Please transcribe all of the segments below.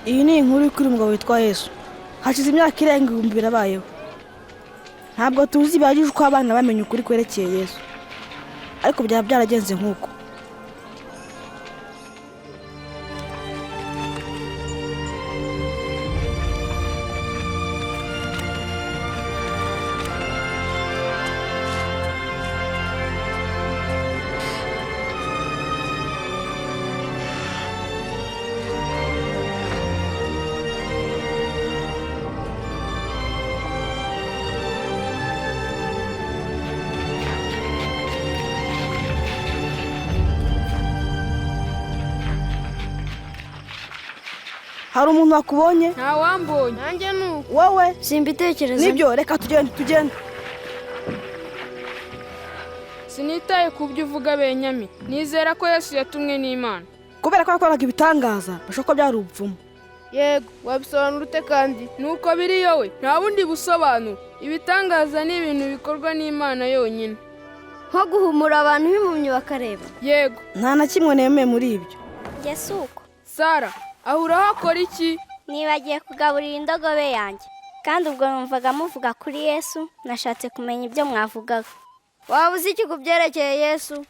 Iyi ni inkuru kuri umugabo witwa Yesu. Hashize imyaka irenga 2000 abayeho. Ntabwo tuzi bihagije uko abana bamenye ukuri kwerekeye Yesu, ariko byaba byaragenze nk'uko. Hari umuntu wakubonye? Ntawambonye. Nanjye nuko. Wowe? Simbitekereza. Nibyo, reka tugende tugende. Sinitaye ku byo uvuga Benyami. Nizera ko Yesu yatumwe n'Imana. Kubera ko yakoraga ibitangaza, bashobora ko byari ubupfumu. Yego, wabisobanura ute kandi? Nuko biri yowe, nta bundi busobanuro. Ibitangaza ni ibintu bikorwa n'Imana yonyine. Nko guhumura abantu b'impumyi bakareba. Yego. Nta na kimwe nemeye muri ibyo. Yesu uko. Sara, ahuraho akora iki? Nibagiye kugaburira indogobe yanjye. Kandi ubwo numvaga muvuga kuri Yesu, nashatse kumenya ibyo mwavugaga. Waba uzi iki ku byerekeye Yesu?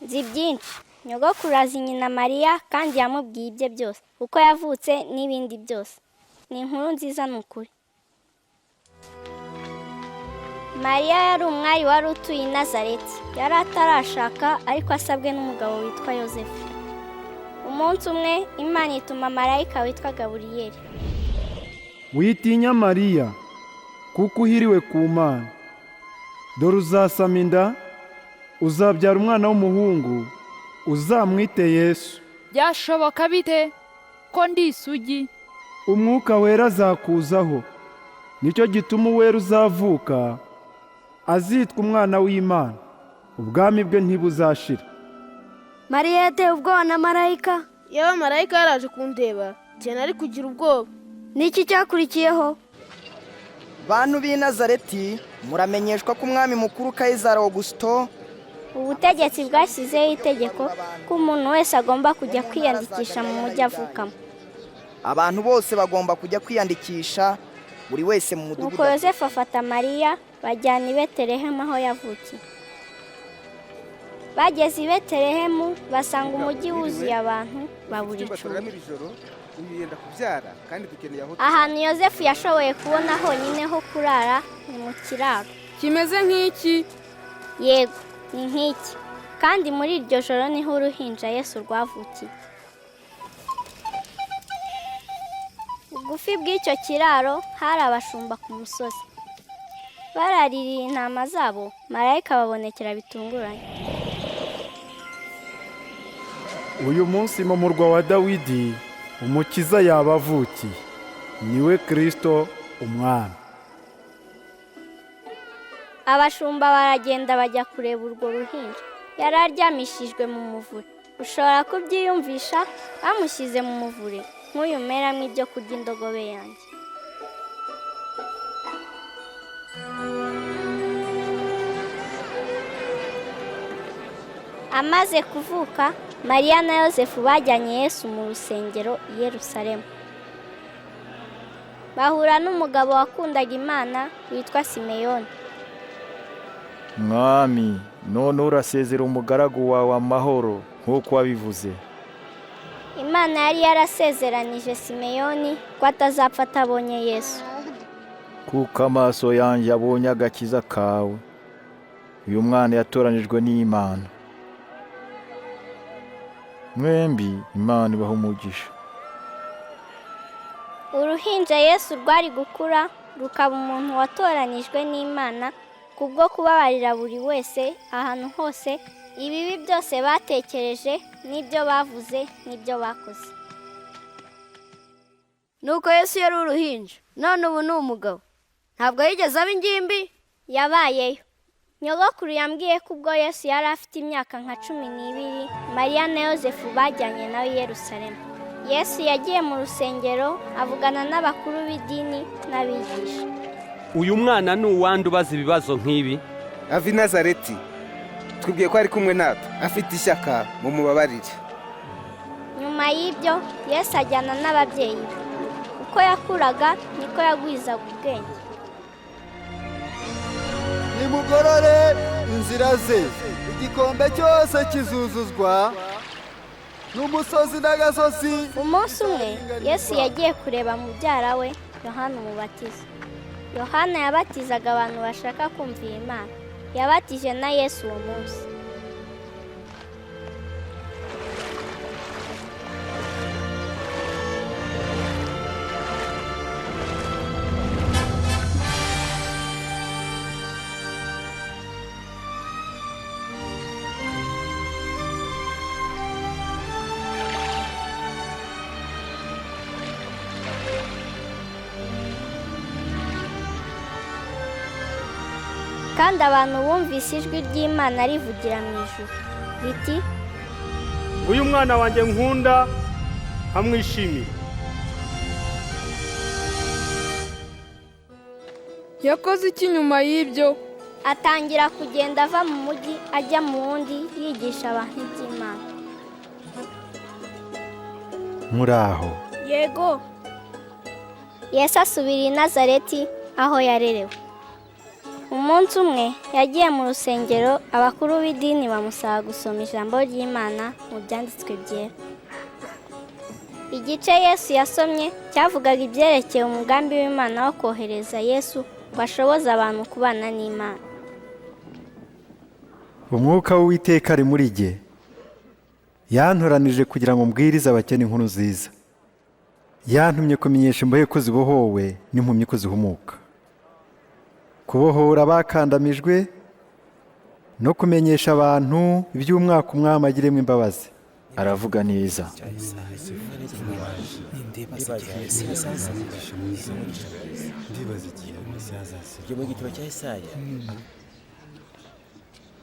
Nzi byinshi. Nyogokuru azi nyina Mariya kandi yamubwiye ibye byose, uko yavutse n'ibindi byose. Ni inkuru nziza ni ukuri. Mariya yari umwari wari utuye i Nazareti. Yari atarashaka ariko asabwe n'umugabo witwa Yozefu. Umunsi umwe Imana ituma marayika witwa Gaburiyeli. Witinya Mariya, kuko uhiriwe ku Mana. Dore uzasama inda, uzabyara umwana w'umuhungu, uzamwite Yesu. Byashoboka bite ko ndi isugi? Umwuka wera azakuzaho, nicyo gituma uwera uzavuka azitwa umwana w'Imana. Ubwami bwe ntibuzashira. Mariya yatewe ubwoba na marayika. Yewe marayika yaraje kundeba, cyane ari kugira ubwoba. Niki cyakurikiyeho? Bantu b'i Nazareti, muramenyeshwa ko umwami mukuru Kayizari Augusto ubutegetsi bwashyizeho itegeko ko umuntu wese agomba kujya kwiyandikisha mu mujyi avukamo. Abantu bose bagomba kujya kwiyandikisha, buri wese mu mudugudu. Nuko Yosefu afata Mariya bajyana i Betelehemu aho yavukiye. Bageze i Betelehemu basanga umujyi wuzuye abantu babura icumbi. Ahantu Yosefu yashoboye kubona honyine ho kurara ni mu kiraro. Kimeze nk'iki? Yego, ni nk'iki. Kandi muri iryo joro niho uruhinja Yesu rwavukiye. Bugufi bw'icyo kiraro hari abashumba ku musozi. Baraririye intama zabo, marayika babonekera bitunguranye. Uyu munsi mu murwa wa Dawidi umukiza yabavukiye, niwe Kristo umwami. Abashumba baragenda bajya kureba urwo ruhinja. Yari aryamishijwe mu muvure. Ushobora kubyiyumvisha, bamushyize mu muvure nk'uyu umeramo ibyo kurya indogobe yanjye. Amaze kuvuka, Mariya na Yosefu bajyanye Yesu mu rusengero i Yerusalemu. Bahura n'umugabo wakundaga Imana witwa Simeyoni. Mwami, none urasezera umugaragu wawe amahoro nk'uko wabivuze. Imana yari yarasezeranije Simeyoni ko atazapfa atabonye Yesu. Kuko amaso yanjye abonye agakiza kawe. Uyu mwana yatoranijwe n'Imana. Mwembi Imana ibaha umugisha. Uruhinja Yesu rwari gukura rukaba umuntu watoranijwe n'Imana kubwo kubabarira buri wese ahantu hose ibibi byose batekereje n'ibyo bavuze n'ibyo bakoze. Nuko Yesu yari uruhinja, none ubu ni umugabo. Ntabwo yigeze aba ingimbi? Yabayeyo. Nyogokuru yambwiye ko ubwo Yesu yari afite imyaka nka 12, Mariya na Yosefu bajyanye nawe i Yerusalemu. Yesu yagiye mu rusengero avugana n'abakuru b'idini n'abigisha. Uyu mwana ni uwande ubaza ibibazo nk'ibi? Ava i Nazareti. Twibwiye ko ari kumwe natwe, afite ishyaka mu mubabarire. Nyuma Nyuma y'ibyo Yesu ajyana n'ababyeyi be. Uko yakuraga niko yagwizaga ubwenge. Nimugorore inzira ze, igikombe cyose kizuzuzwa n'umusozi n'agasozi. Umunsi umwe Yesu yagiye kureba mubyara we Yohana Umubatiza. Yohana yabatizaga abantu bashaka kumvira Imana. Yabatije na Yesu uwo munsi. Kandi abantu bumvise ijwi ry'Imana rivugira mu ijuru riti: Uyu mwana wanjye nkunda amwishimiye. Yakoze iki nyuma y'ibyo? Atangira kugenda ava mu mujyi ajya mu wundi, yigisha abantu iby'Imana. Muraho. Yego. Yesu asubira i Nazareti aho yarerewe. Umunsi umwe yagiye mu rusengero, abakuru b'idini bamusaba gusoma ijambo ry'Imana mu byanditswe byera. Igice Yesu yasomye cyavugaga ibyerekeye umugambi w'Imana wo kohereza Yesu ngo ashoboze abantu kubana n'Imana. Umwuka w'Uwiteka ari muri jye, yantoranije kugira ngo mbwirize abakene inkuru nziza. Yantumye kumenyesha imbohe ko zibohowe n'impumyi ko zihumuka, kubohora abakandamijwe no kumenyesha abantu iby'umwaka umwami agiremo imbabazi. Aravuga neza.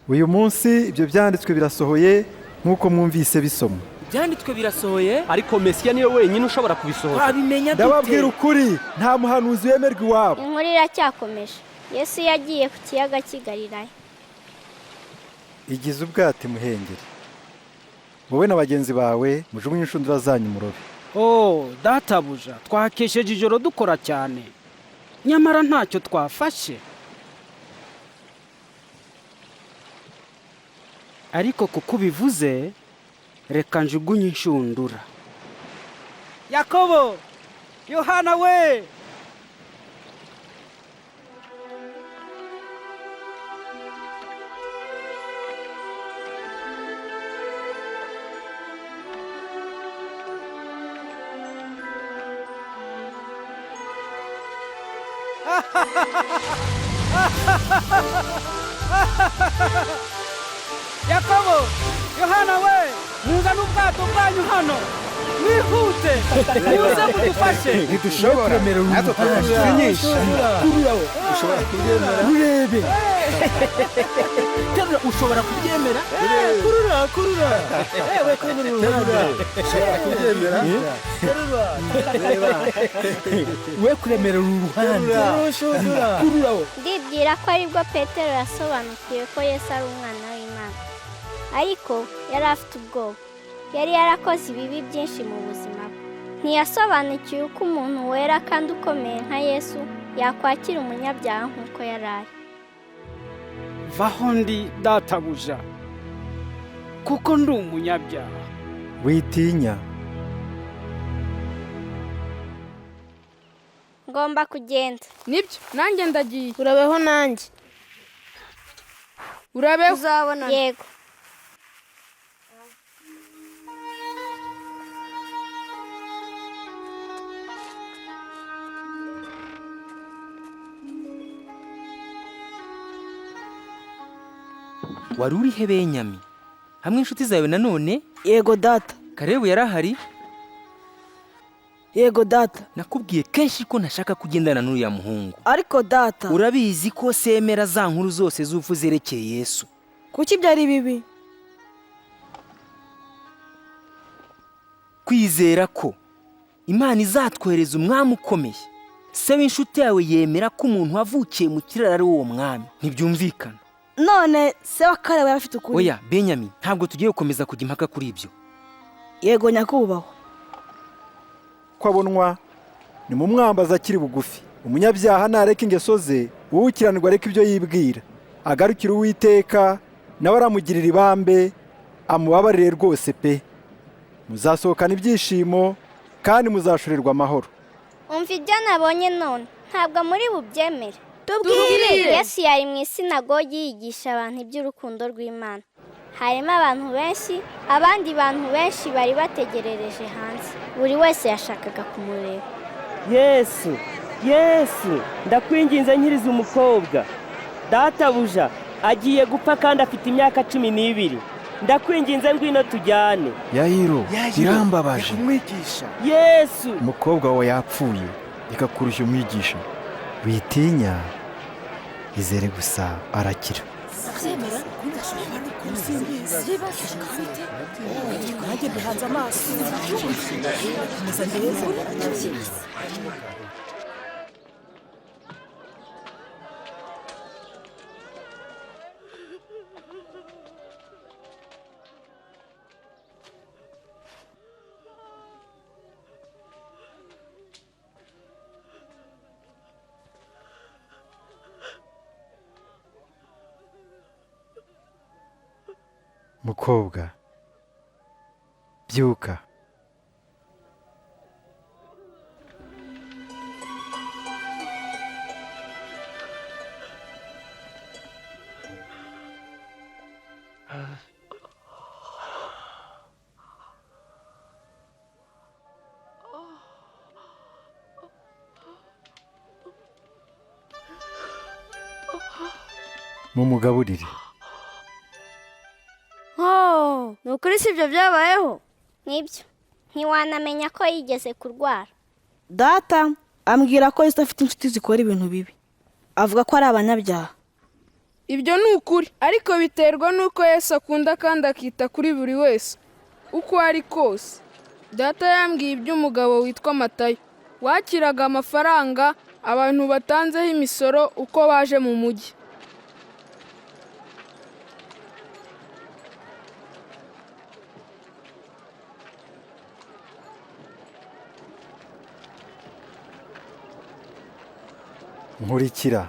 Uyu munsi ibyo byanditswe birasohoye nk'uko mwumvise bisoma. Byanditswe birasohoye, ariko Mesiya niwe wenyine ushobora kubisohoza. Twabimenya dute? Ndababwira ukuri, nta muhanuzi wemerwa iwabo. Inkuru iracyakomeje. Yesu yagiye ku kiyaga cy'i Galilaya. Igize ubwato imuhengeri, wowe na bagenzi bawe mujugunye inshundura zanyu murobe. Oh databuja, twakesheje ijoro dukora cyane, nyamara ntacyo twafashe. Ariko kuko ubivuze, reka njugunye inshundura. Yakobo, Yohana we! Yakobo, Yohana we, muzane ubwato bwanyu hano, mwihute, muze mudufashe. Ntidushobora, natwe twafashe nyinshi. Ushobora kubyemera? Rurebe. Terura, ushobora kubyemera? Kurura, kurura. Ewe, kurura. Ushobora kubyemera? Terura. We kuremera uru ruhande. Kurura. Ndibwira ko aribwo Petero yasobanukiwe ko Yesu ari umwana w'Imana. Ariko yari afite ubwoba. Yari yarakoze ibibi byinshi mu buzima bwe. Ntiyasobanukiwe uko umuntu wera kandi ukomeye nka Yesu yakwakira umunyabyaha nk'uko yari ari. Vaho ndi databuja, kuko ndi umunyabyaha. Witinya. Ngomba kugenda. Nibyo, nanjye ndagiye. Urabeho nanjye. Urabeho. Tuzabonana. Yego. Wari urihe Benyami? Hamwe inshuti zawe nanone? Yego data. Karebu yarahari? Yego data. Nakubwiye kenshi ko ntashaka kugendana n'uriya muhungu. Ariko data, urabizi ko semera za nkuru zose z'urupfu zerekeye Yesu. Kuki byari bibi? Kwizera ko Imana izatwohereza umwami ukomeye, se w'inshuti yawe yemera ko umuntu wavukiye mu kiraro ari uwo mwami, ntibyumvikana. None se wa Kalebu yari afite ukuri? Oya Benyami, ntabwo tugiye gukomeza kujya impaka kuri ibyo. Yego nyakubahwa. Ko abonwa ni mu mwambaza akiri bugufi. Umunyabyaha nareka ingeso ze, uwukiranirwa areka ibyo yibwira, agarukira Uwiteka, nawe aramugirira ibambe, amubabarire rwose pe. Muzasohokana ibyishimo kandi muzashorerwa amahoro. Umva ibyo nabonye none, ntabwo muri bubyemere. Tubwire. Yesu yari mu isinagogi yigisha abantu iby'urukundo rw'Imana. Harimo abantu benshi, abandi bantu benshi bari bategerereje hanze. Buri wese yashakaga kumureba. Yesu, Yesu, ndakwinginze nkiriza umukobwa. Databuja agiye gupfa kandi afite imyaka 12. Ndakwinginze ngwino tujyane. Yayiro, birambabaje. Yesu, umukobwa wawe yapfuye, reka kurushya umwigisha. Witinya, izere gusa arakira. Mukobwa, byuka. Mumugaburire. Oh, ni ukuri si ibyo byabayeho? Nibyo, ntiwanamenya ko yigeze kurwara. Data ambwira ko Yesu afite inshuti zikora ibintu bibi. Avuga ko ari abanyabyaha. Ibyo ni ukuri, ariko biterwa n'uko Yesu akunda kandi akita kuri buri wese uko ari kose. Data yambwiye iby'umugabo witwa Matayo wakiraga amafaranga abantu batanzeho imisoro uko baje mu mujyi. Nkurikira.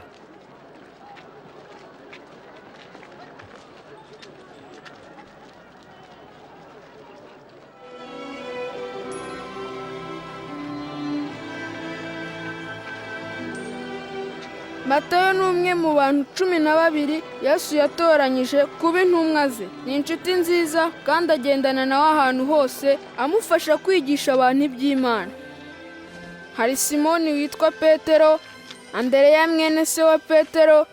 Matayo ni umwe mu bantu 12 Yesu yatoranyije kuba intumwa ze. Ni inshuti nziza kandi agendana nawe ahantu hose, amufasha kwigisha abantu iby'Imana. Hari Simoni witwa Petero, Andereya mwene se wa Petero,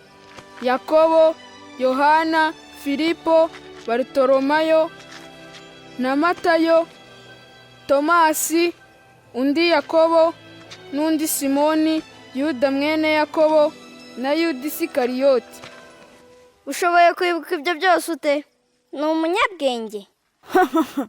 Yakobo, Yohana, Filipo, Barutolomayo na Matayo, Tomasi, undi Yakobo n'undi Simoni, Yuda mwene Yakobo na Yuda Isikariyoti. Ushoboye kwibuka ibyo byose ute? Ni umunyabwenge.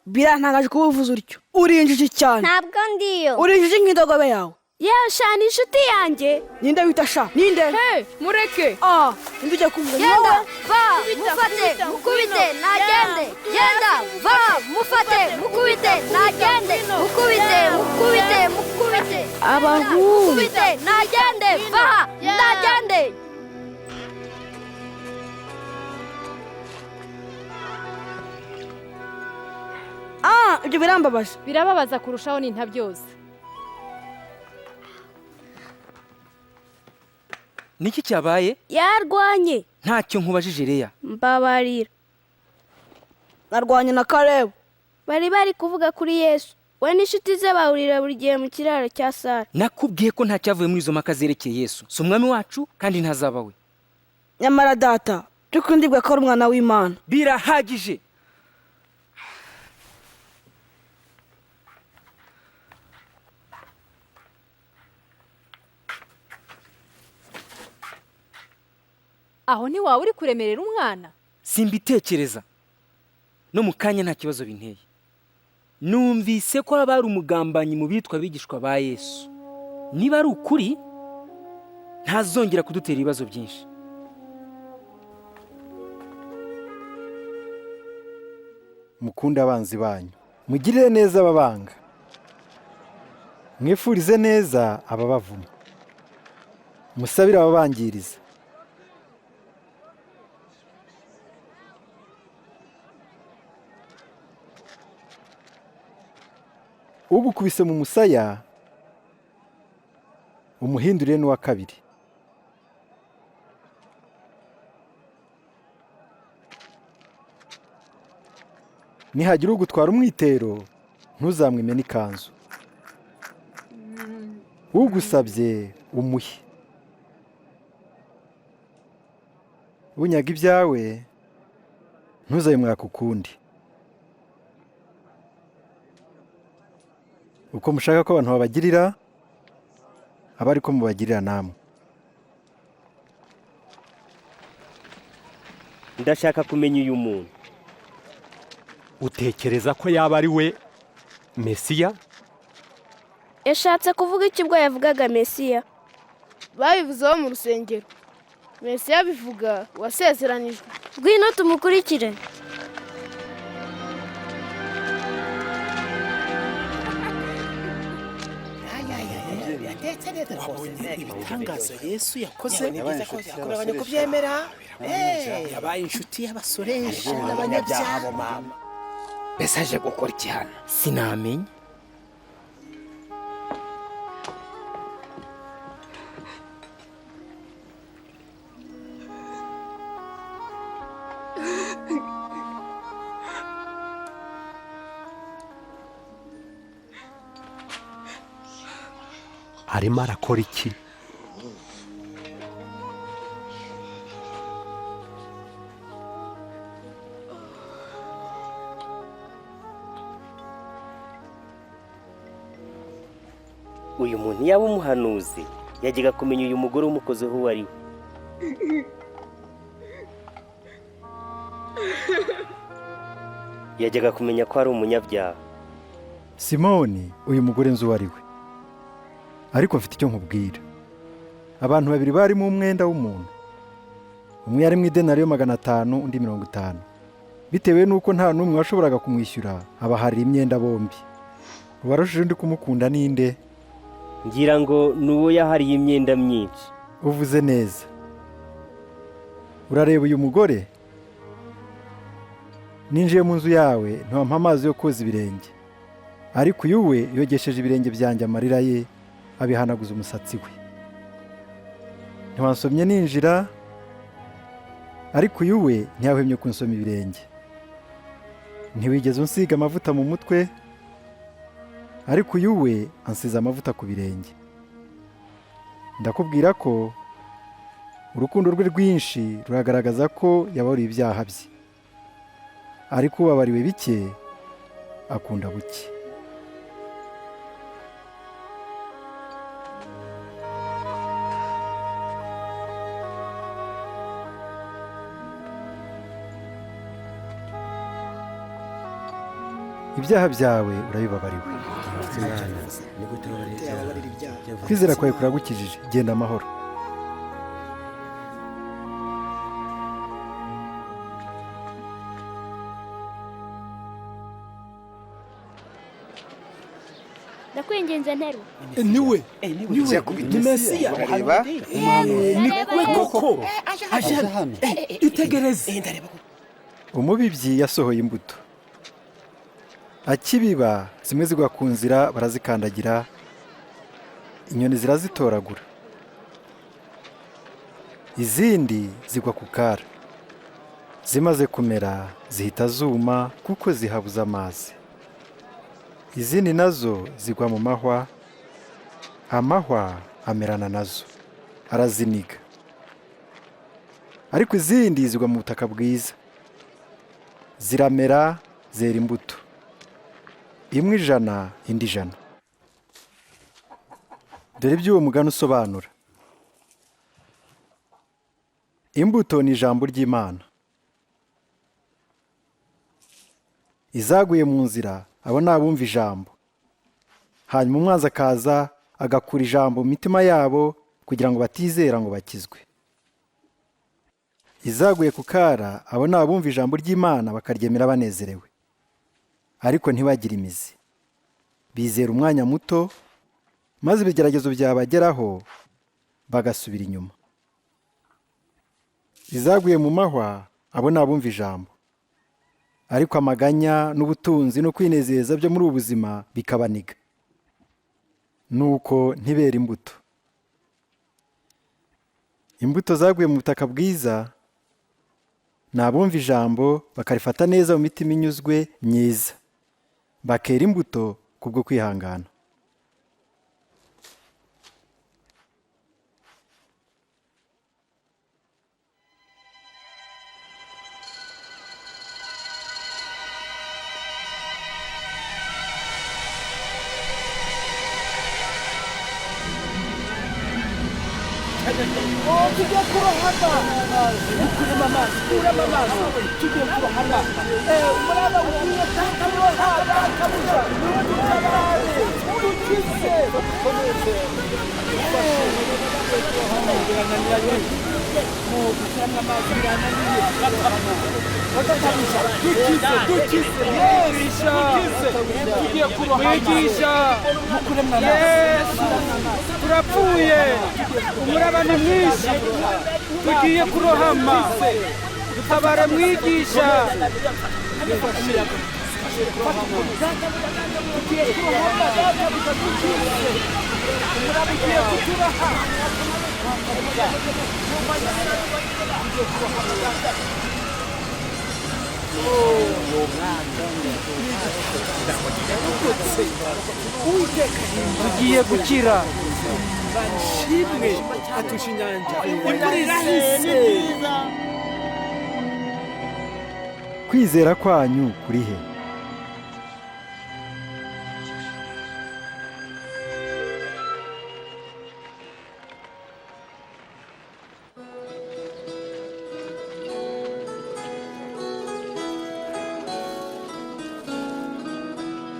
Birantangaje kuba uvuze utyo. Uri injiji cyane. Ntabwo ndiyo. Uri injiji nk'indogobe yawe. Yewe sha, ni inshuti yanjye. Ninde wita sha? Ninde? Hey, mureke. Ah, ninde ujya kuvuga? Genda, va, mufate, mukubite, nagende. Genda, va, mufate, mukubite, nagende. Mukubite, mukubite, mukubite. Abahungu. Mukubite, nagende, va, nagende. Ah, ibyo birambabaje. Birababaza kurushaho ni ntabyose. Niki cyabaye? Yarwanye. Ntacyo nkubajije Leya. Mbabarira. Narwanye na Kalebu. Bari kuvuga kuri Yesu. We n'inshuti ze bahurira buri gihe mu kiraro cya Sara. Nakubwiye ko nta cyavuye muri izo mpaka zerekeye Yesu. Si umwami wacu kandi ntazaba we. Nyamara data, by'ukuri ko ari umwana w'Imana. Birahagije. Aho ntiwaba uri kuremerera umwana? Simbitekereza. No mu kanya nta kibazo binteye. Numvise ko haba hari umugambanyi mu bitwa abigishwa ba Yesu. Niba ari ukuri, ntazongera kudutera ibibazo byinshi. Mukunde abanzi banyu, Mugirire neza ababanga, mwifurize neza ababavuma, musabire ababangiriza. Ugukubise mu musaya umuhindurire n'uwa kabiri. Nihagira ugutwara umwitero ntuzamwime n'ikanzu. Ugusabye umuhe. Unyaga ibyawe ntuzabimwaka ukundi. Uko mushaka ko abantu babagirira, abe ariko mubagirira namwe. Ndashaka kumenya uyu muntu. Utekereza ko yaba ari we Mesiya? Yashatse kuvuga iki ubwo yavugaga Mesiya? Babivuzeho mu rusengero. Mesiya bivuga wasezeranijwe. Ngwino tumukurikire. Wabonye ibitangaza Yesu yakoze? Yabaye inshuti y'abasoresha n'abanyabyaha. Mbese aje gukora iki hano? Sinamenya. Arimo arakora iki? Uyu muntu yaba umuhanuzi yajyaga kumenya uyu mugore umukozeho uwo ari we. Yajyaga kumenya ko ari umunyabyaha. Simoni, uyu mugore nzi uwo ari we, ariko mfite icyo nkubwira. Abantu babiri barimo umwenda w'umuntu, umwe yari mu idenariyo 500 undi 50. Bitewe n'uko nta n'umwe washoboraga kumwishyura, abaharira imyenda bombi. Uwarushije undi kumukunda ninde? Ngira ngo ni uwo yahariye imyenda myinshi. Uvuze neza. Urareba uyu mugore? Ninjiye mu nzu yawe ntiwampa amazi yo koza ibirenge, ariko uyu we yogesheje ibirenge byanjye amarira ye, abihanaguza umusatsi we. Ntiwansomye ninjira, ariko uyu we ntiyahwemye kunsoma ibirenge. Ntiwigeze unsiga amavuta mu mutwe, ariko uyu we ansize amavuta ku birenge. Ndakubwira ko urukundo rwe rwinshi ruragaragaza ko yababariwe ibyaha bye, ariko ubabariwe bike akunda buke. Ibyaha byawe urabibabariwe. Kwizera kwawe kuragukijije, genda amahoro. Ndakwinginze nteru. Niwe ni Mesiya. Ni we koko aje hano. Itegereze. Umubibyi yasohoye imbuto. Akibiba zimwe zigwa ku nzira barazikandagira, inyoni zirazitoragura. Izindi zigwa ku kara, zimaze kumera zihita zuma kuko zihabuza amazi. Izindi nazo zigwa mu mahwa, amahwa amerana nazo araziniga. Ariko izindi zigwa mu butaka bwiza, ziramera zera imbuto, imwe 100 indi 100. Dore iby'uwo mugani usobanura. Imbuto ni ijambo ry'Imana. Izaguye mu nzira, abo ni abumva ijambo, hanyuma umwanzi akaza agakura ijambo mu mitima yabo kugira ngo batizera ngo bakizwe. Izaguye ku kara, abo ni abumva ijambo ry'Imana bakaryemera banezerewe, Ariko ntibagire imizi. Bizera umwanya muto, maze ibigeragezo byabageraho bagasubira inyuma. Izaguye mu mahwa abo ni abumva ijambo, ariko amaganya n'ubutunzi no kwinezeza byo muri ubu buzima bikabaniga, nuko ntibera imbuto. Imbuto zaguye mu butaka bwiza ni abumva ijambo bakarifata neza mu mitima inyuzwe myiza, bakera imbuto kubwo kwihangana. Tugiye kurohama, ukuremo amazi, kuramo amazi, tugiye kurohama. Umuraba ugiye kuroha, databuja, dutabare, dukize, dukomeze. Gukuramo amazi birananiye, databuja, dukize, dukize, dukize, tugiye kurohama. Mwigisha, Yesu, turapfuye, umuraba ni mwinshi, tugiye kurohama, dutabara mwigisha. Tugiye kurohama, databuja, dukize, umuraba ugiye kuturaha. Tugiye gukira. Shimwe atusha inyanja, imvura irahise. Kwizera kwanyu kuri he?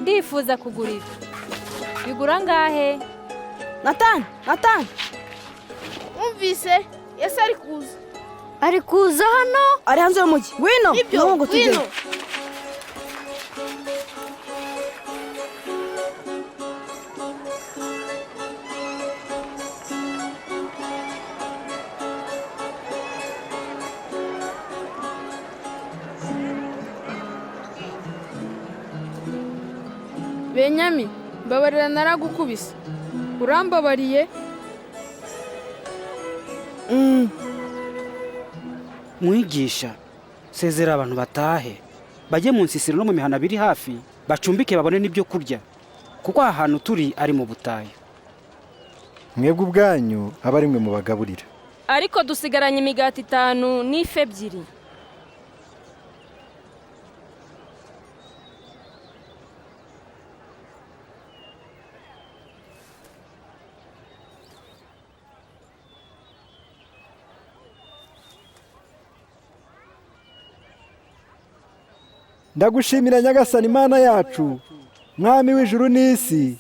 Ndifuza kugura ibi. Bigura angahe? Natani, Natani! Wumvise? Yesu ari kuza. Ari kuza hano? Ari hanze y'umujyi. Ngwino, Nibyo, ngo tujyeyo. ngwino. Benyami, mbabarira naragukubise. Urambabariye? Mwigisha, sezera abantu batahe, bajye mu nsisiro no mu mihana biri hafi, bacumbike babone n'ibyo kurya, kuko aha hantu turi ari mu butayu. Mwebwe ubwanyu aba ari mwe mubagaburira. Ariko dusigaranye imigati 5 n'ifi 2. Ndagushimira Nyagasani Imana yacu, Mwami w'ijuru n'isi,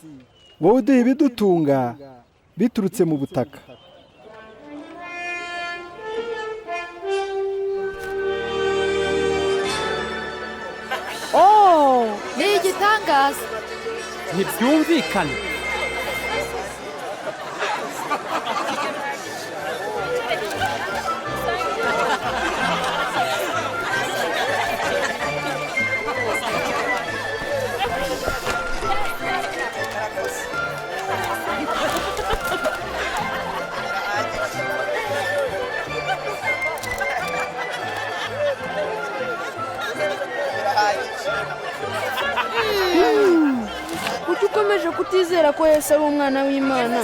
wowe uduha ibidutunga biturutse mu butaka. Ni igitangaza. Ntibyumvikane. Kuki ukomeje kutizera ko Yesu ari umwana w'Imana?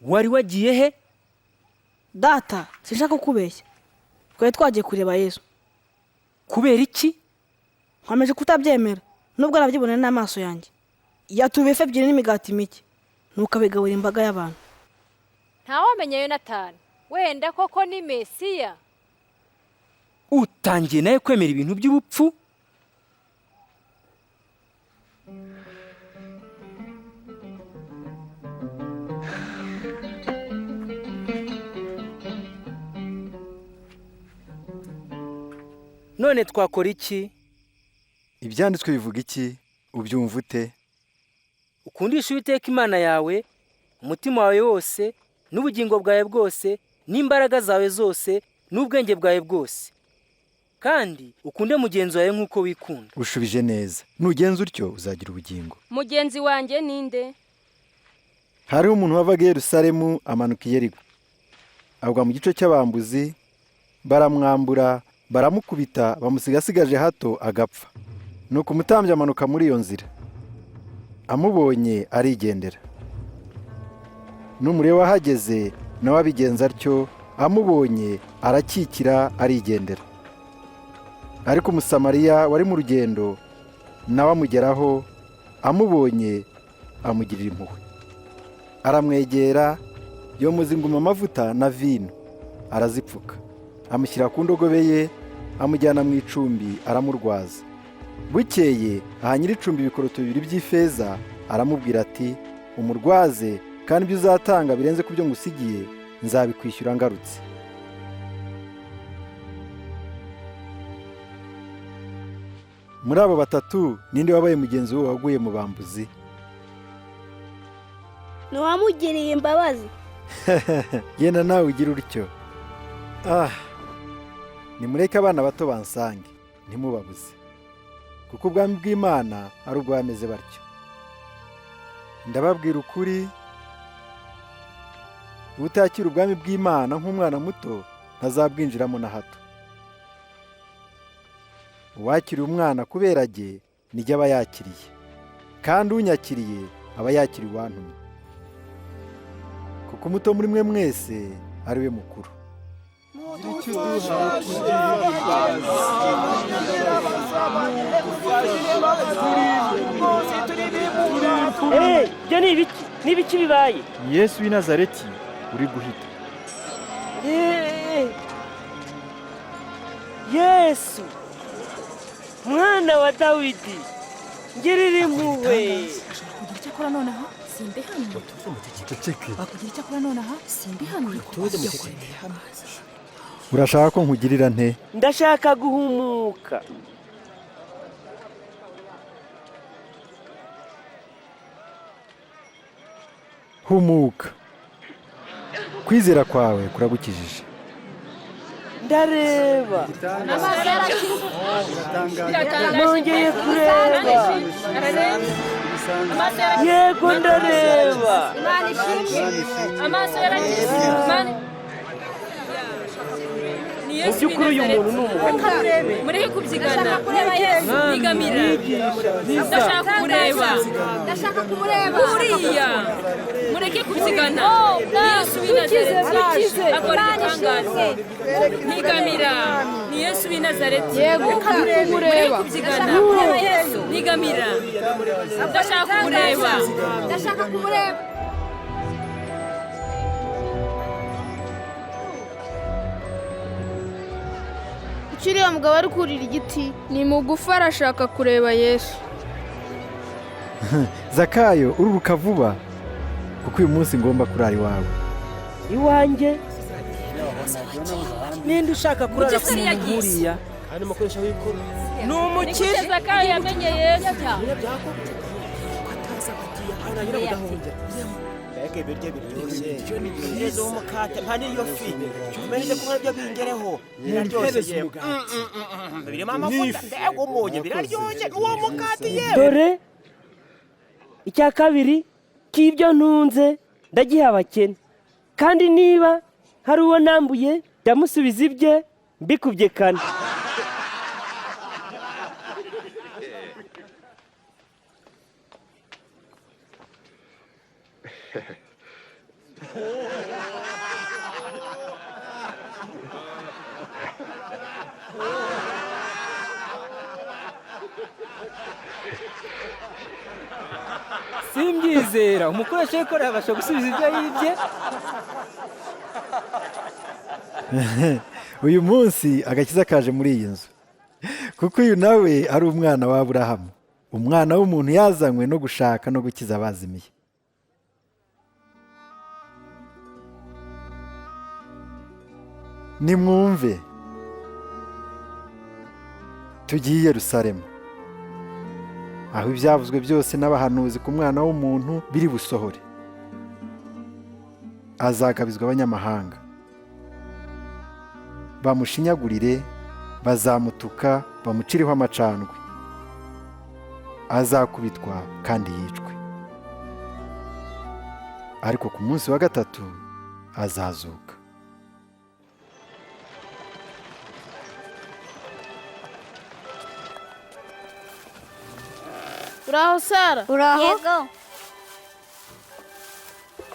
Wari wagiye he? Data, sinshaka kukubeshya. Twari twagiye kureba Yesu. Kubera iki? Nkomeje kutabyemera, nubwo nabyiboneye n'amaso yanjye. Yatubiye ifi 2 n'imigati mike, nuko abigaburira imbaga y'abantu. Ntawamenya Yonatani, wenda koko ni Mesiya. Utangiye nawe kwemera ibintu by'ubupfu? None twakora iki? Ibyanditswe bivuga iki? Ubyumva ute? Ukundisha Uwiteka Imana yawe umutima wawe wose n'ubugingo bwawe bwose n'imbaraga zawe zose n'ubwenge bwawe bwose, kandi ukunde mugenzi wawe nk'uko wikunda. Ushubije neza. Nugenza utyo uzagira ubugingo. Mugenzi wanjye ninde? Hariho umuntu wavaga i Yerusalemu amanuka i Yeriko, agwa mu gice cy'abambuzi, baramwambura, baramukubita, bamusiga asigaje hato agapfa. Nuko umutambyi amanuka muri iyo nzira, amubonye arigendera. N'umureba ahageze nawe abigenza atyo, amubonye arakikira arigendera. Ariko Umusamariya wari mu rugendo nawe amugeraho, amubonye amugirira impuhwe, aramwegera, yomuza inguma amavuta na vino, arazipfuka, amushyira ku ndogobe ye, amujyana mu icumbi aramurwaza. Bukeye aha nyir'icumbi ibikoroto 2 by'ifeza, aramubwira ati: umurwaze, kandi ibyo uzatanga birenze ku byo ngusigiye nzabikwishyura ngarutse. Muri abo batatu ninde wabaye mugenzi we waguye mu bambuzi? Ni uwamugiriye imbabazi. Genda nawe ugira utyo. Ah, nimureke abana bato bansange, ntimubabuze, kuko ubwami bw'Imana ari ubw'abameze batyo. Ndababwira ukuri, utakira ubwami bw'Imana nk'umwana muto ntazabwinjiramo na hato. Uwakiriye umwana kubera jye nijye aba yakiriye, kandi unyakiriye aba yakiriye uwantumye. Kuko umuto muri mwe mwese ari we mukuru. Ibyo ni ibiki? Ni ibiki bibaye? Yesu w'i Nazareti uri guhita. Yesu mwana wa Dawidi, ngirira impuhwe. Kugira icyo akora nonaha simbi hano. Wakugira icyo akora nonaha simbi hano. Urashaka ko nkugirira nte? Ndashaka guhumuka. Humuka, kwizera kwawe kuragukijije. Ndareba, nongeye kureba, yego ndareba. Mu by'ukuri uyu muntu ni umuhanuzi. Mureke kubyigana. Nigamira. Ndashaka kumureba. Ndashaka kumureba. Uriya. Mureke kubyigana. Yesu w'i Nazareti akora ibitangaza. Nigamira. Ni Yesu w'i Nazareti. Yego, mureke kubyigana. Nigamira. Ndashaka kumureba. Ndashaka kumureba. Kuki uriya mugabo ari kurira igiti? Ni mugufi arashaka kureba Yesu. Zakayo, ururuka vuba, kuko uyu munsi ngomba kurara iwawe. Iwanjye? Ninde ushaka kurara ku muntu nk'uriya? Ni umukire. Zakayo yamenye Yesu. Mbega ibiryo biryoshye, neza w'umukate mpa n'iyo fi, umenye ko nabyo bingereho, biraryoshye yewe, birimo amavuta, mbega umunyu, biraryoshye, uwo mukate yewe. Dore icya kabiri k'ibyo ntunze ndagiha abakene, kandi niba hari uwo nambuye ndamusubiza ibye mbikubye kane. Simbyizera, umukoresha w'ikora yabasha gusubiza ibyo yibye. Uyu munsi agakiza kaje muri iyi nzu, kuko uyu nawe ari umwana wa Aburahamu. Umwana w'umuntu yazanywe no gushaka no gukiza abazimiye. Nimwumve, tugiye i Yerusalemu, aho ibyavuzwe byose n'abahanuzi ku mwana w'umuntu biri busohore. Azagabizwa abanyamahanga, bamushinyagurire, bazamutuka, bamucireho amacandwe. Azakubitwa kandi yicwe, ariko ku munsi wa gatatu azazuka. Uraho Sara? Uraho? Yego.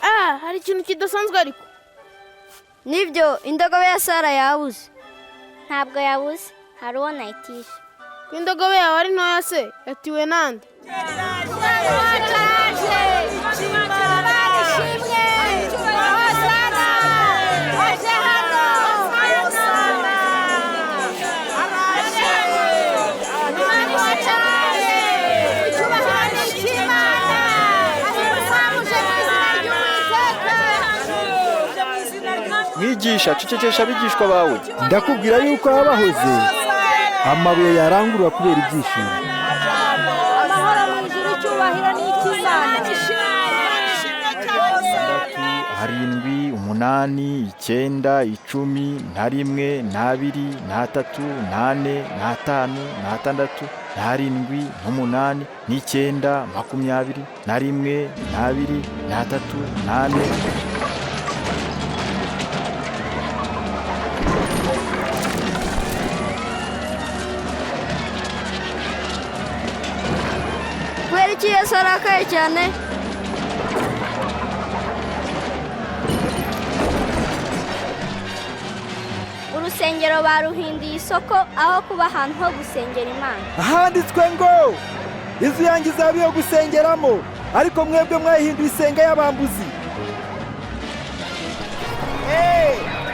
Ah, hari ikintu kidasanzwe ariko. Nibyo, indogobe ya Sara yabuze. Ntabwo yabuze, hari uwo nayitije. Ko indogobe yawe ari ntoya se, yatiwe nande? Mwigisha, cecekesha abigishwa bawe. Ndakubwira yuko abahoze amabuye yarangurura kubera ibyishimo. Amahoro mu ijuru, icyubahiro n'icy'Imana. 7, 8, 9, 10, 1, 2, 3, 4, 5, 6, 7, 8, 9, 21, 2, 3, 4. Kubera iki Yesu arakaye cyane? Urusengero baruhinduye isoko aho kuba ahantu ho gusengera Imana. Handitswe ngo inzu yanjye izaba iyo gusengeramo, ariko mwebwe mwayihinduye isenga y'abambuzi.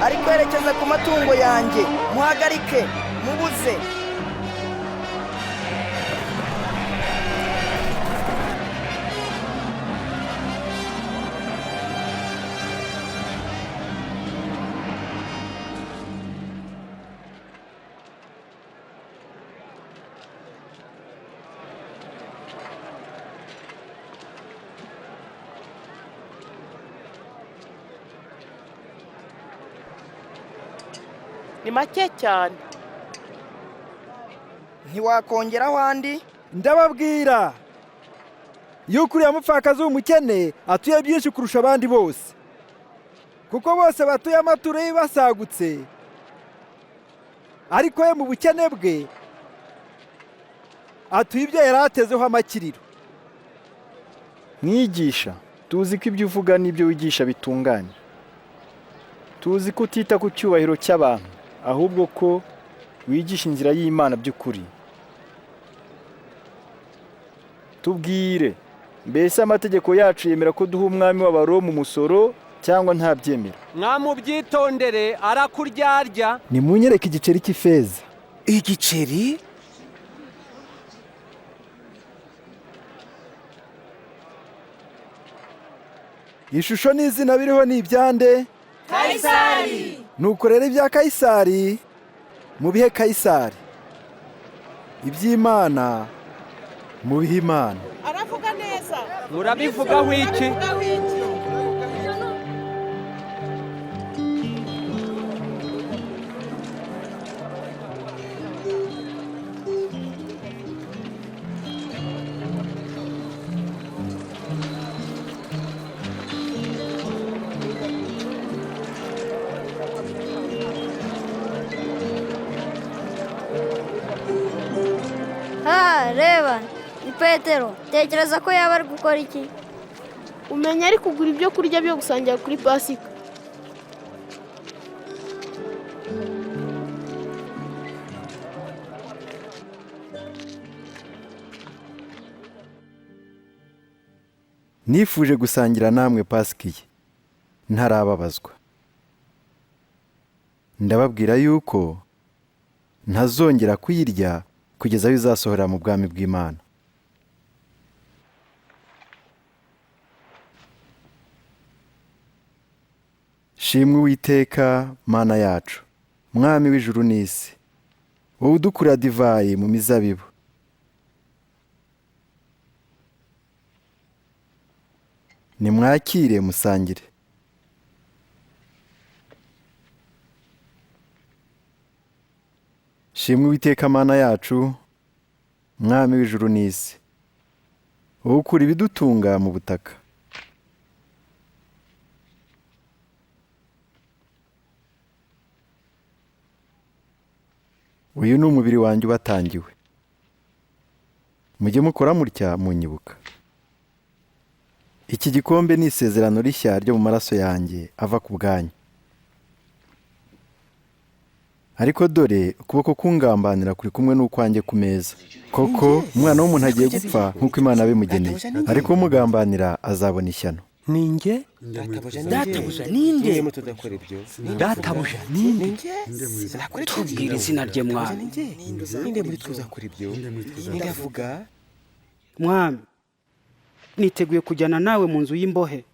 Ari kwerekeza ku matungo yanjye, muhagarike, mubuze. Ni make cyane. Ntiwakongeraho andi? Ndababwira yuko uriya mupfakazi w'umukene atuye byinshi kurusha abandi bose, kuko bose batuye amaturo ye basagutse, ariko we mu bukene bwe atuye ibyo yari atezeho amakiriro. Mwigisha, tuzi ko ibyo uvuga n'ibyo wigisha bitunganye. Tuzi ko utita ku cyubahiro cy'abantu, ahubwo ko wigisha inzira y'Imana by'ukuri. Tubwire, mbese amategeko yacu yemera ko duha umwami w'Abaroma umusoro cyangwa ntabyemera? Mwamubyitondere, arakuryarya. Nimunyereke igiceri cy'ifeza. Igiceri? Ishusho n'izina biriho ni ibyande? Kayisari. Nuko rero ibya Kayisari mubihe Kayisari, iby'Imana mubihe Imana. Aravuga neza. Murabivugaho iki? Reba, ni Petero. Tekereza ko yaba ari gukora iki? Umenya ari kugura ibyo kurya byo gusangira kuri Pasika. Nifuje gusangira namwe Pasika iyi ntarababazwa. Ndababwira yuko ntazongera kuyirya kugeza aho izasohorera mu bwami bw'Imana. Shimwe Uwiteka Mana yacu, Mwami w'ijuru n'isi, wowe udukura divayi mu mizabibu. Nimwakire musangire. Shimwe Uwiteka Mana yacu, Mwami w'ijuru n'isi, wowe ukura ibidutunga mu butaka. Uyu ni umubiri wanjye ubatangiwe. Mujye mukora mutya munyibuka. Iki gikombe ni isezerano rishya ryo mu maraso yanjye ava ku bwanyu. Ariko dore ukuboko kungambanira kuri kumwe n'ukwanjye ku meza. Koko umwana w'umuntu agiye gupfa nk'uko Imana yabimugeneye, ariko umugambanira azabona ishyano. Ninjye? Databuja ninde? Databuja ninde? Tubwire izina rye mwami. Mwami, niteguye kujyana nawe mu nzu y'imbohe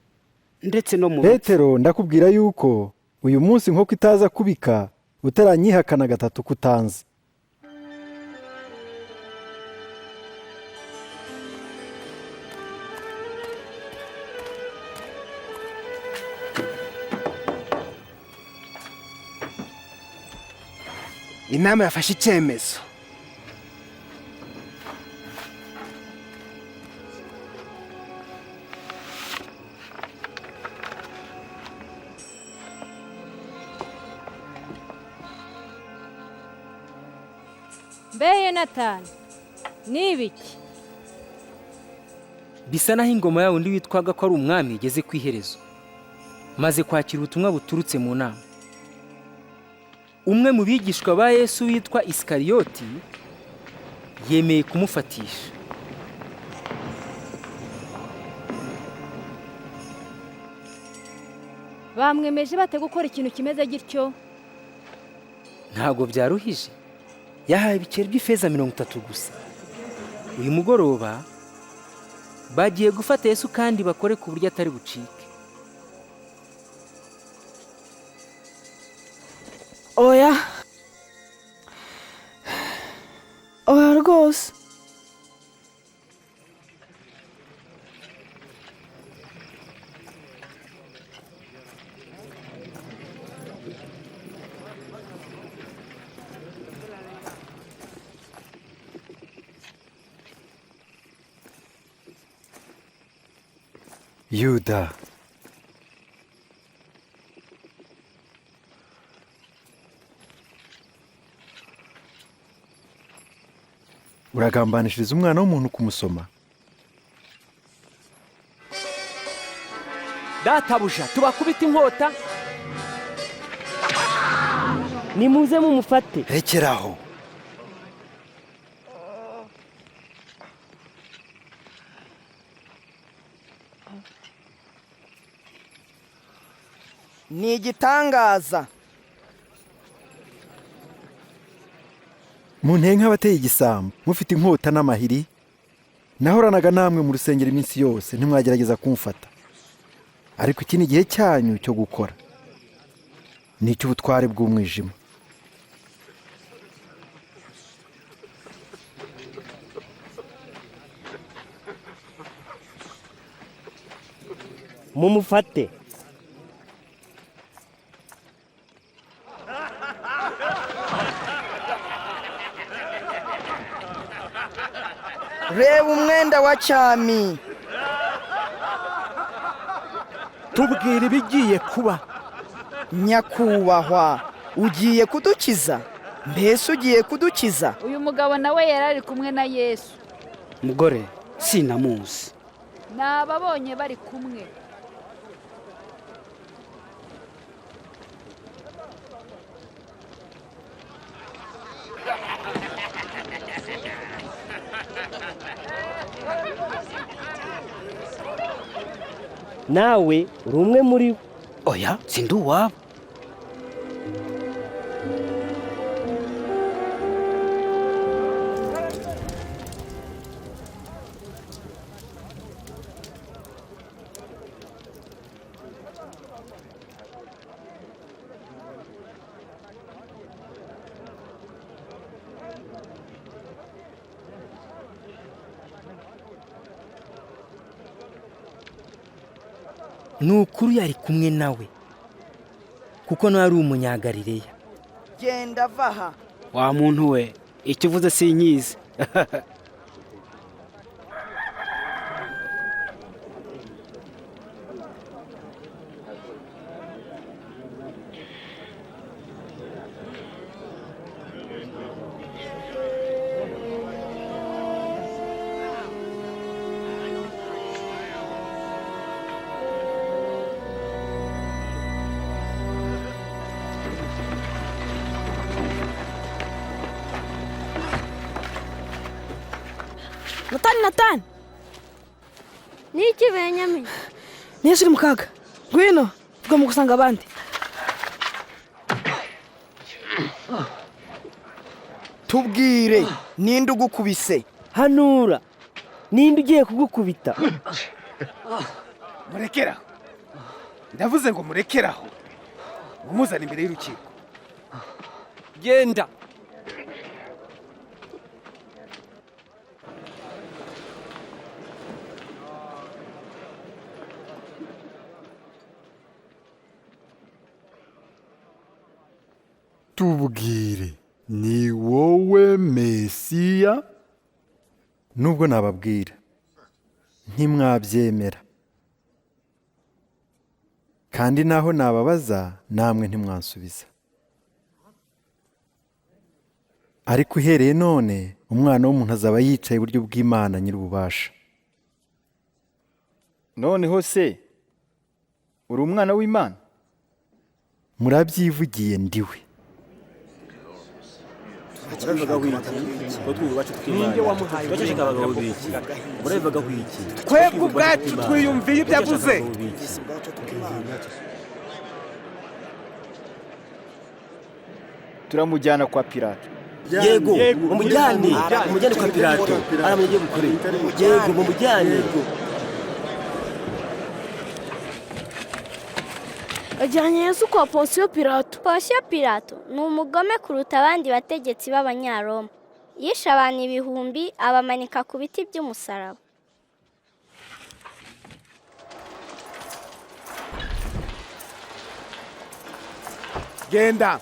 ndetse no mu Petero, ndakubwira yuko uyu munsi nk'uko itaza kubika utaranyihakana gatatu kutanzi. Inama yafashe icyemezo. Mbe Yonatani, ni ibiki? Bisa naho ingoma ya wundi witwaga ko ari umwami igeze ku iherezo. Maze kwakira ubutumwa buturutse mu nama. Umwe mu bigishwa ba Yesu witwa Isikariyoti yemeye kumufatisha. Bamwemeje bate gukora ikintu kimeze gityo? Ntabwo byaruhije. Yahaye ibiceri by'ifeza 30 gusa. Uyu mugoroba bagiye gufata Yesu kandi bakore ku buryo atari bucike. Oya, oya rwose. Yuda, uragambanishiriza umwana w'umuntu kumusoma. Databuja, tubakubita inkota. Nimuze mumufate. Rekeraho. Ni igitangaza. Munteye nk'abateye igisambo, mufite inkota n'amahiri. Nahoranaga namwe mu rusengero iminsi yose, ntimwagerageza kumfata. Ariko iki ni igihe cyanyu cyo gukora, ni icy'ubutware bw'umwijima. Mumufate. Reba umwenda wa cyami. Tubwire ibigiye kuba. Nyakubahwa, ugiye kudukiza? Mbese ugiye kudukiza? Uyu mugabo nawe yari ari kumwe na Yesu. Mugore, sinamuzi. Nababonye bari kumwe. Nawe uri umwe muri bo. Oya, sindi uwabo. Ni ukuri yari kumwe nawe, kuko nawe ari umunyagalileya. Genda vaha. Wa muntu we, icyo uvuze sinkizi. Natani, Natani! Niki Benyamini? Yesu uri mu kaga. Ngwino, tugomba gusanga abandi. Tubwire, ninde ugukubise? Hanura, ninde ugiye kugukubita? Murekeraho! Ndavuze ngo murekeraho, mumuzane imbere y'urukiko. Genda. Tubwire, ni wowe Mesiya? Nubwo nababwira ntimwabyemera, kandi naho nababaza namwe ntimwansubiza. Ariko uhereye none Umwana w'umuntu azaba yicaye iburyo bw'Imana Nyir'ububasha. Noneho se uri umwana w'Imana? Murabyivugiye ndiwe. Twebwe ubwacu twiyumviye ibyo avuze. Turamujyana kwa Pilato. Yego, mumujyane, mumujyane kwa Pilato, aramenya ibyo bukore. Yego, mumujyane. Ajyanye Yesu kwa Ponsiyo Pilato. Ponsiyo Pilato ni umugome kuruta abandi bategetsi b'Abanyaroma. Yishe abantu ibihumbi abamanika ku biti by'umusaraba. Genda.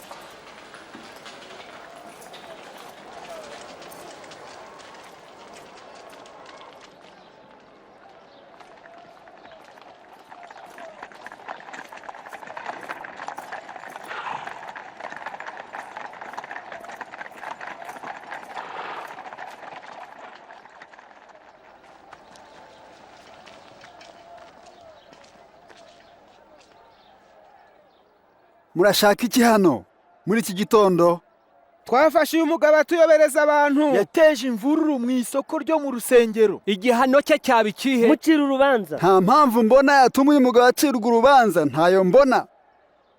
Murashaka iki hano muri iki gitondo? Twafashe uyu mugabo atuyobereza abantu. Yateje imvururu mu isoko ryo mu rusengero. Igihano cye cyaba ikihe? Mucira urubanza. Nta mpamvu mbona yatuma uyu mugabo acirwa urubanza, ntayo mbona.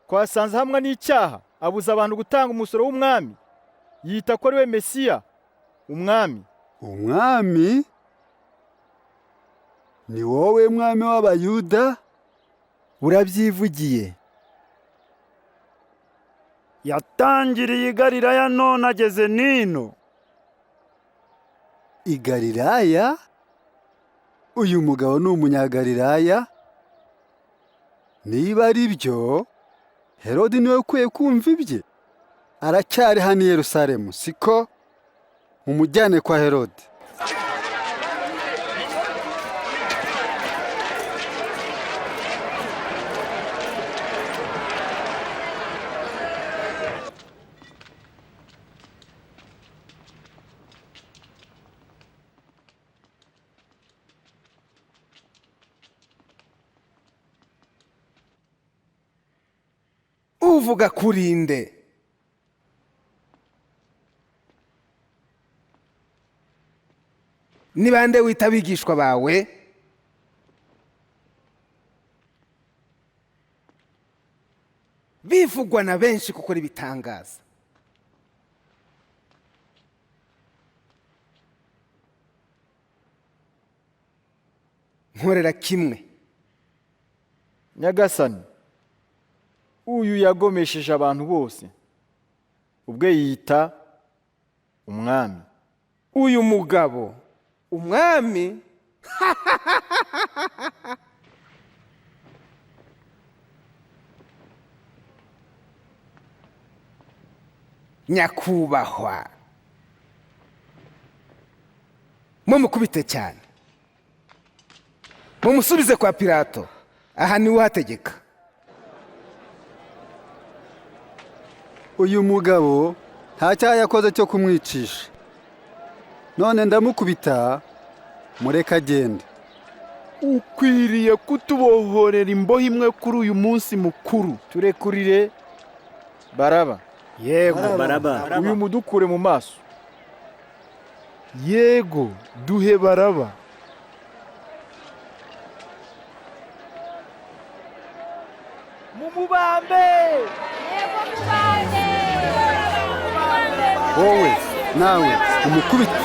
Twasanze hamwe n'icyaha, abuza abantu gutanga umusoro w'umwami, yita ko ari we Mesiya, umwami. Umwami? Ni wowe mwami w'Abayuda? Urabyivugiye. Yatangiriye i Galilaya none ageze nino. I Galilaya? Uyu mugabo ni umunyagalilaya? Niba ari byo, Herodi niwe ukwiye kumva ibye. Aracyari hano i Yerusalemu, siko? Mumujyane kwa Herodi. Uvuga kurinde? Ni bande wita abigishwa bawe? Bivugwa na benshi gukora ibitangaza. Nkorera kimwe. Nyagasani, uyu yagomesheje abantu bose, ubwe yita umwami. Uyu mugabo umwami? Nyakubahwa, mumukubite cyane, mumusubize kwa Pilato. Aha niwe uhategeka. Uyu mugabo nta cyaha yakoze cyo kumwicisha. None ndamukubita, mureke agende. Ukwiriye kutubohorera imbohe imwe kuri uyu munsi mukuru. Turekurire Baraba. Yego. Baraba. Uyu mudukure mu maso. Yego, duhe Baraba. Mumubambe! Wowe nawe umukubite.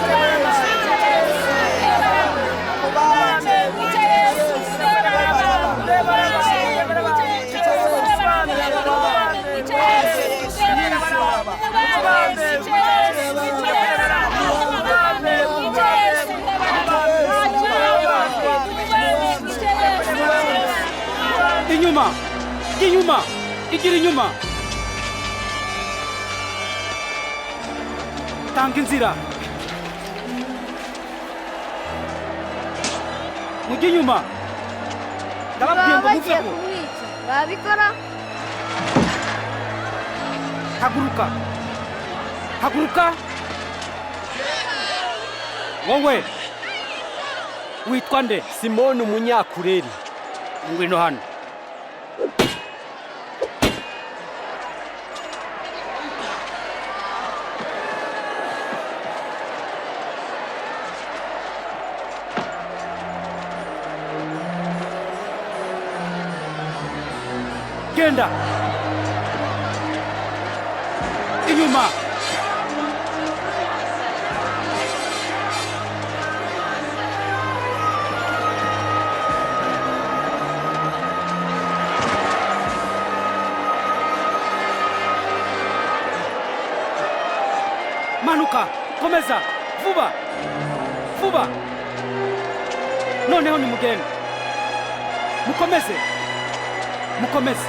Inyuma, inyuma, igira inyuma. Tanga inzira. Mujye inyuma. Ndababwiye ngo Baba bagiye muveho. kumwica, babikora. Haguruka, haguruka. Wowe witwa nde? Simoni Umunyakureri. Ngwino hano. Genda inyuma. Manuka, komeza vuba vuba. Noneho nimugende, mukomeze, mukomeze.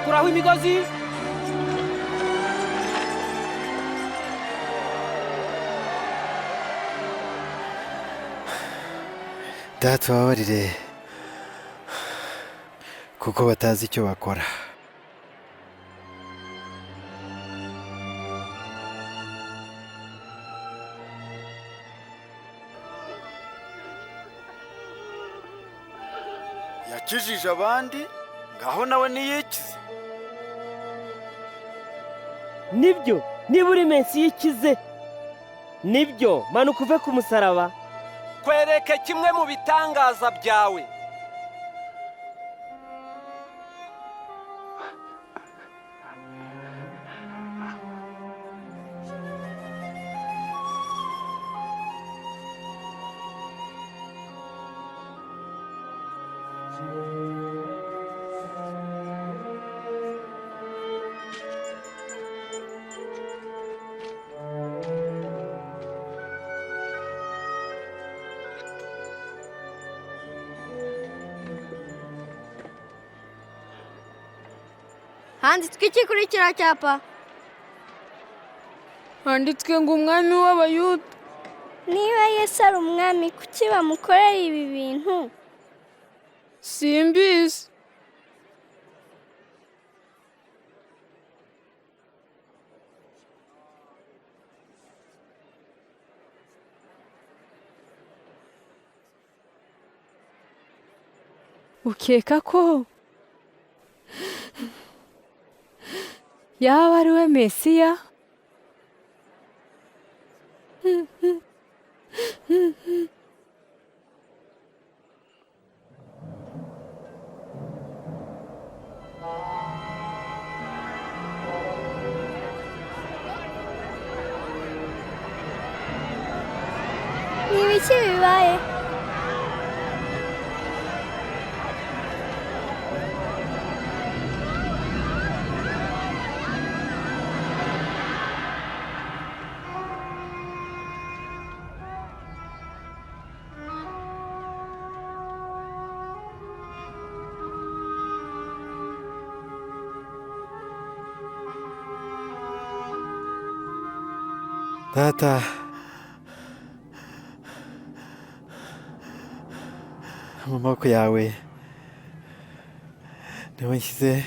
Kuraho imigozi. Data, ubabarire kuko batazi icyo bakora. Yakijije abandi, ngaho nawe niyikize. Nibyo, niba uri Mesiya ikize. Nibyo, manuka uve ku musaraba. Kwereke kimwe mu bitangaza byawe. Handitswe iki kuri kiriya cyapa? Handitswe ngo umwami w'Abayuda. Niba Yesu ari umwami, kuki bamukorera ibi bintu? Simbizi. Ukeka ko yaba ari we Mesiya? Ni ibiki bibaye? Data, mu maboko yawe niho nshyize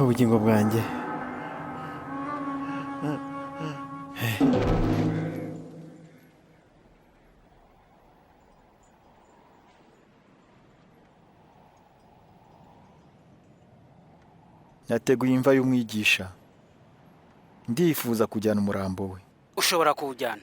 ubugingo bwanjye. Nateguye imva y'umwigisha. Ndifuza kujyana umurambo we. Ushobora kuwujyana.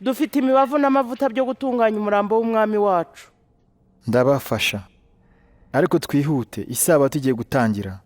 Dufite imibavu n'amavuta byo gutunganya umurambo w'umwami wacu. Ndabafasha, ariko twihute, isabato igiye gutangira.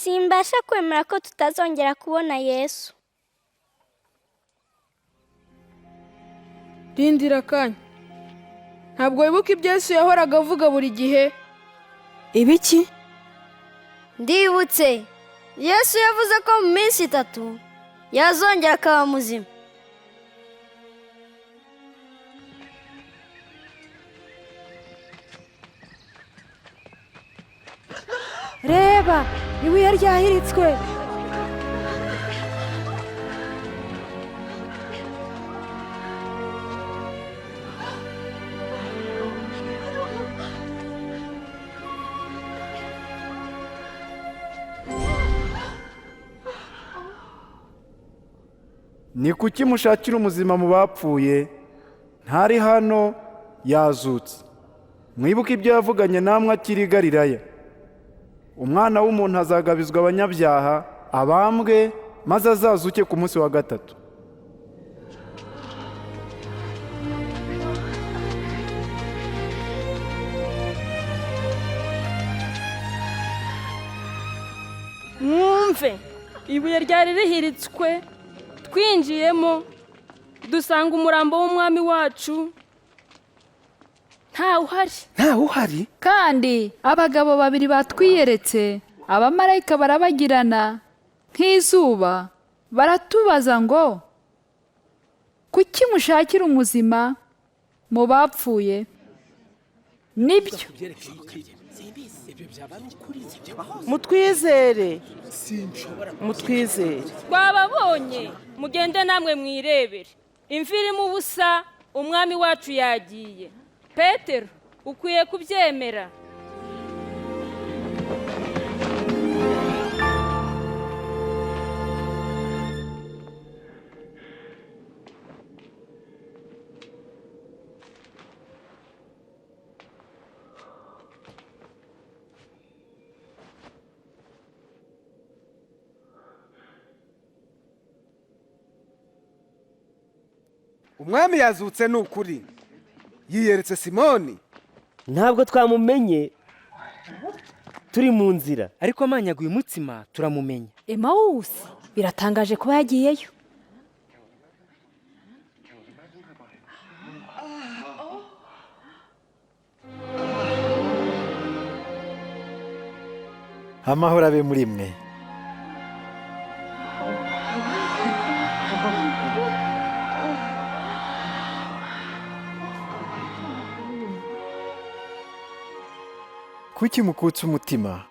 Simbasha kwemera ko tutazongera kubona Yesu. Rindira akanya. Ntabwo wibuka ibyo Yesu yahoraga avuga buri gihe? Ibiki? Ndibutse. Yesu yavuze ko mu minsi 3 yazongera akaba muzima. Reba, ibuye ryahiritswe. Ni kuki mushakira umuzima mu bapfuye? Ntari hano, yazutse. Mwibuke ibyo yavuganye namwe akiri i Galilaya. Umwana w'umuntu azagabizwa abanyabyaha, abambwe, maze azazuke ku munsi wa 3. Mwumve, ibuye ryari rihiritswe, twinjiyemo dusanga umurambo w'umwami wacu ntawe uhari. Ntawe uhari? Kandi abagabo babiri batwiyeretse, abamarayika barabagirana nk'izuba, baratubaza ngo kuki mushakira umuzima mu bapfuye? Nibyo. Mutwizere, mutwizere. Twababonye, mugende namwe mwirebere. Imvi irimo ubusa, umwami wacu yagiye. Petero, ukwiye kubyemera. Umwami yazutse ni ukuri. Yiyeretse Simoni. Ntabwo twamumenye. Turi mu nzira. Ariko amanyaguye umutsima turamumenya. Emawusi biratangaje kuba yagiyeyo. Amahoro abe muri mwe. Kuki mukutse umutima?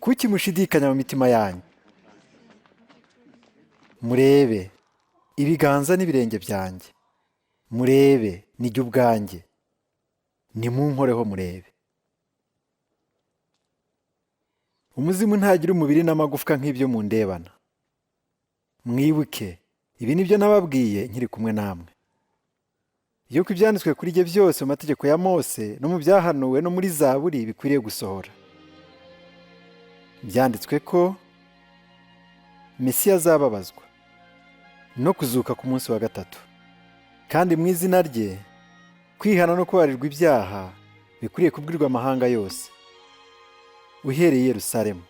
Kuki mushidikanya mu mitima yanyu? Murebe ibiganza n'ibirenge byanjye, murebe nijye ubwanjye, nimunkoreho murebe. Umuzimu ntagira umubiri n'amagufwa nk'ibyo mundebana. Mwibuke ibi nibyo nababwiye nkiri kumwe namwe, yuko ibyanditswe kuri jye byose mu mategeko ya Mose no mu byahanuwe no muri Zaburi bikwiriye gusohora. Byanditswe ko Mesiya azababazwa no kuzuka ku munsi wa gatatu, kandi mu izina rye kwihana no kubabarirwa ibyaha bikwiriye kubwirwa amahanga yose, uhereye i Yerusalemu.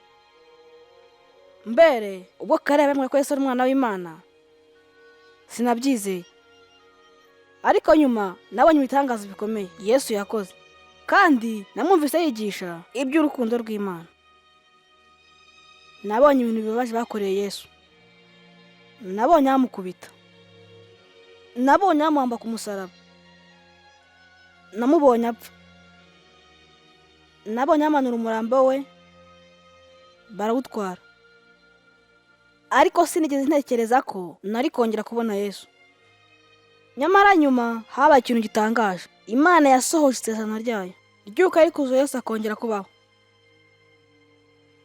Mbere ubwo Kalebu yambwiye ko Yesu ari umwana w'Imana, sinabyizeye. Ariko nyuma nabonye ibitangaza bikomeye Yesu yakoze, kandi namwumvise yigisha iby'urukundo rw'Imana. Nabonye ibintu bibabaje bakoreye Yesu. Nabonye bamukubita, nabonye bamuhamba ku musaraba, namubonye apfa, nabonye bamanura umurambo we barawutwara. Ariko sinigeze ntekereza ko nari kongera kubona Yesu. Nyamara nyuma habaye ikintu gitangaje. Imana yasohoje isezerano ryayo ry'uko ari kuza Yesu akongera kubaho.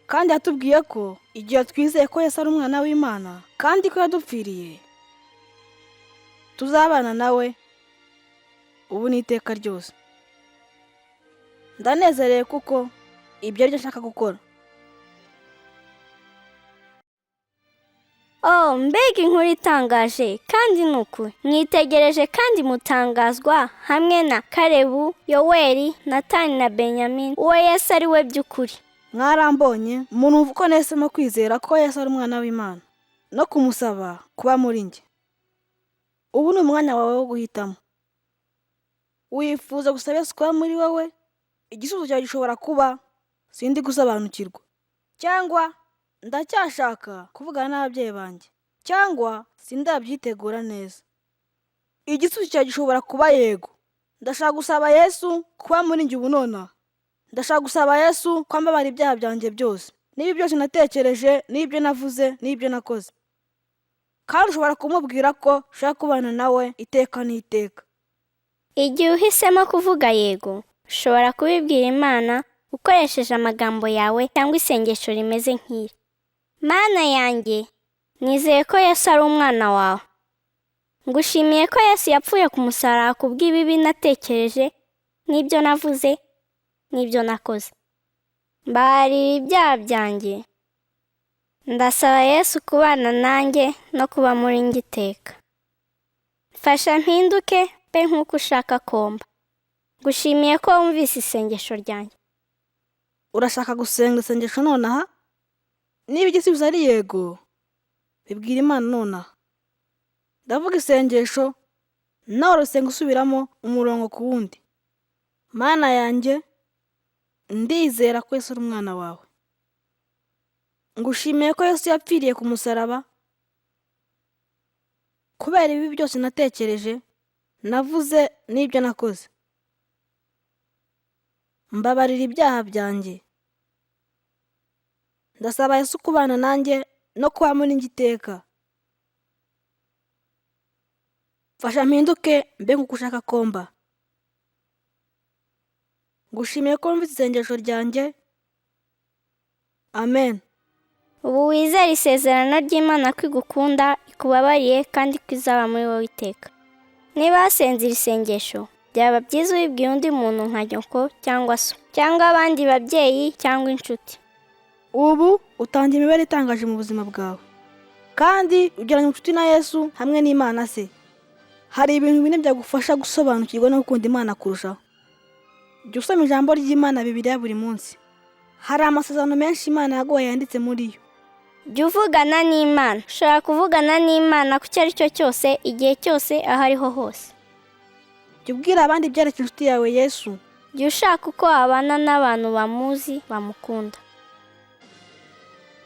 Kandi yatubwiye ko igihe twizeye ko Yesu ari umwana w'Imana kandi ko yadupfiriye, tuzabana nawe ubu n'iteka ryose. Ndanezerewe kuko ibyo aribyo nshaka gukora. Oh, mbega inkuru itangaje kandi ni ukuri. Mwitegereje kandi mutangazwa hamwe na Kalebu, Yoweri, Natani na Benyamini, uwo Yesu ari we by'ukuri. Mwarambonye umuntu uko nahisemo kwizera ko Yesu ari umwana w'Imana no kumusaba kuba muri njye. Ubu ni umwanya wawe wo guhitamo. Wifuza gusaba Yesu kuba muri wowe? Igisubizo cyawe gishobora kuba sindi gusobanukirwa, cyangwa ndacyashaka kuvugana n'ababyeyi banjye, cyangwa sindabyitegura neza. Igisubizo cyawe gishobora kuba yego. Ndashaka gusaba Yesu kuba muri njye ubu nonaha. Ndashaka gusaba Yesu ko ambabara ibyaha byanjye byose, n'ibi byose natekereje, n'ibyo navuze, n'ibyo nakoze. Kandi ushobora kumubwira ko ushaka kubana nawe iteka n'iteka. Igihe uhisemo kuvuga yego, ushobora kubibwira Imana ukoresheje amagambo yawe cyangwa isengesho rimeze nk'iri: Mana yanjye, nizeye ko Yesu ari umwana wawe. Ngushimiye ko Yesu yapfuye ku musaraba kubw'ibibi natekereje, n'ibyo navuze, n'ibyo nakoze. Mbabarira ibyaha byanjye. Ndasaba Yesu kubana nanjye no kuba muri njye iteka. Mfasha mpinduke pe nk'uko ushaka komba. Ngushimiye ko wumvise isengesho ryanjye. Urashaka gusenga isengesho nonaha? Niba igisubizo ari yego, bibwira Imana nonaha. Ndavuga isengesho, nawe urasenga usubiramo umurongo ku wundi. Mana yanjye, ndizera ko Yesu ari umwana wawe. Ngushimiye ko Yesu yapfiriye ku musaraba kubera ibibi byose natekereje, navuze n'ibyo nakoze. Mbabarira ibyaha byanjye. Ndasaba Yesu kubana nanjye no kuba muri njye iteka. Mfasha mpinduke mbe nk'uko ushaka komba. Ngushimiye ko wumvise isengesho ryanjye. Amen. Ubu wizere isezerano ry'Imana ko igukunda, ikubabariye kandi ko izaba muri wowe iteka. Niba wasenze iri sengesho, byaba byiza ubibwiye undi muntu nka nyoko cyangwa so, cyangwa abandi babyeyi cyangwa inshuti. Ubu utangira imibare itangaje mu buzima bwawe, kandi ugiranye ubucuti na Yesu hamwe n'Imana se. Hari ibintu bine byagufasha gusobanukirwa no gukunda Imana kurushaho. Jya usoma ijambo ry'Imana Bibiliya buri munsi. Hari amasezerano menshi Imana yaguhaye yanditse muri yo. Jya uvugana n'Imana. Ushobora kuvugana n'Imana ku icyo ari cyo cyose, igihe cyose, aho ariho hose. Jya ubwira abandi ibyerekeye inshuti yawe Yesu. Jya ushaka uko wabana n'abantu bamuzi, bamukunda.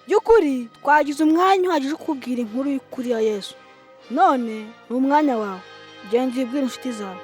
By'ukuri twagize umwanya uhagije wo kukubwira inkuru y'ukuri ya Yesu. None ni umwanya wawe. Genda uyibwire inshuti zawe.